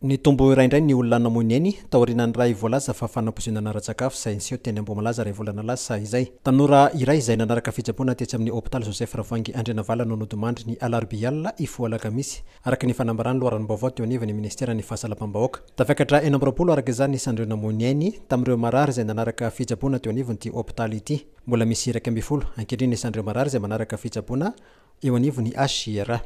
Nitombo iray indray ny olona namoy ny ainy taorianan'ny iray voalaza fa fanapoizinana ara-tsakafo izay niseho teny Ambohimalaza iray volana lasa izay. Tanora iray izay nanaraka fitsaboana tetsy amin'ny hopitaly Joseph Ravoahangy Andrianavalona no nodimandry ny alarobia alina hifoha alakamisy, araka ny fanambaran'ny loharanom-baovao teo anivon'ny minisiteran'ny Fahasalamam-bahoaka. Tafakatra 26 araka izany ny isan'ireo namoy ny ainy tamin'ireo marary izay nanaraka fitsaboana teo anivon'ity hopitaly ity. Mbola misy 11 ankehitriny ny isan'ireo marary izay manaraka fitsaboana eo anivon'ny HJRA.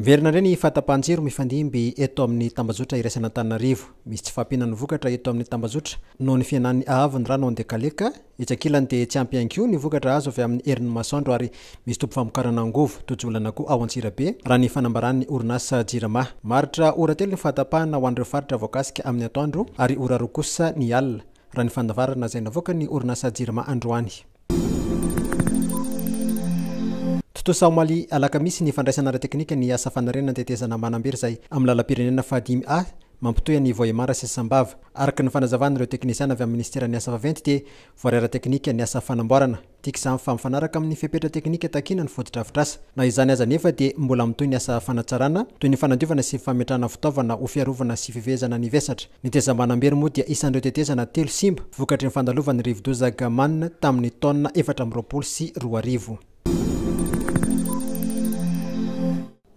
Miverina indray ny fahatapahan-jiro mifandimby eto amin'ny tambajotra iraisan'Antananarivo. Misy tsy fahampiana ny vokatra eto amin'ny tambajotra noho ny fihenan'ny haavon'ny rano ao Andekaleka. Etsy ankilany dia tsy ampy ihany koa ny vokatra azo avy amin'ny herin'ny masoandro ary misy toby famokarana angovo tojo olana koa ao Antsirabe, raha ny fanambaran'ny orinasa Jirama. Maharitra ora telo ny fahatapahana ho an'ireo faritra voakasika amin'ny atoandro ary ora roa kosa ny alina, raha ny fandavarana izay navoakan'ny orinasa Jirama androany. Tontosa omaly alakamisy ny fandraisana ara-teknika ny asa fanarenana ny tetezana Manambery izay amin'ny lalam-pirenena fahadimy A mampitohy an'i Vohemar sy Sambava. Araka ny fanazavan'ireo teknisiana avy amin'ny minisiteran'ny asa vaventy dia voaray ara-teknika ny asa fanamboarana. Tika izany fa mifanaraka amin'ny fepetra teknika takiana ny fotodrafitrasa. Na izany aza anefa dia mbola mitohy ny asa fanatsarana toy ny fanadiovana sy fametrahana fitaovana ho fiarovana sy fifehezana ny vesatra. Ny tetezam-banambery moa dia isan'ireo tetezana telo simba vokatry ny fandalovan'ny rivodoza Gaman tamin'ny taona 2024.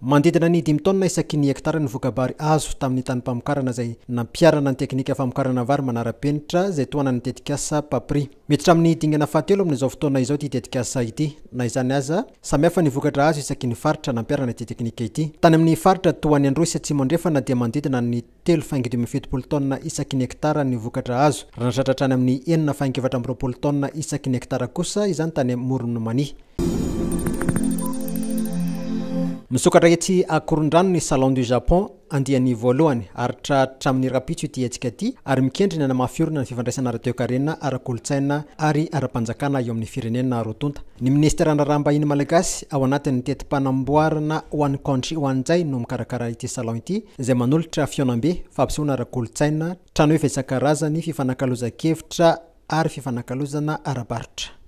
Manodidina ny dimy taonina isaky ny hektara ny voka-bary azo tamin'ny tanim-pamokarana izay nampiharana ny teknika famokarana vary manara-penitra izay tohanan'ny tetikasa PAPRI. Miditra amin'ny dingana fahatelo amin'izao fotoana izao ity tetikasa ity. Na izany aza, samy hafa ny vokatra azo isaky ny faritra nampiharana ity teknika ity. Tany amin'ny faritra toa an'i Androy sy Atsimo Andrefana dia manodidina ny telo faingo 75 taonina isaky ny hektara ny vokatra azo, raha nahatratra hatrany amin'ny enina faingo 24 taonina isaky ny hektara kosa izany tany Amoron'i Mania. Misokatra etsy Akorondrano ny Salon du Japon andiany voalohany. Haharitra hatramin'ny rahampitso ity hetsika ity ary mikendry ny hanamafy orina ny fifandraisana ara-toekarena, ara-kolontsaina ary ara-panjakana eo amin'ny firenena roa tonta. Ny minisiteran'ny Raharaham-bahiny malagasy ao anatin'ny teti-panamboarana One Country One Jay no mikarakara ity salon ity izay manolotra fihaonambe, fampisehoana ara-kolontsaina, tranoheva isan-karazany, fifanakalozan-kevitra ary fifanakalozana ara-barotra.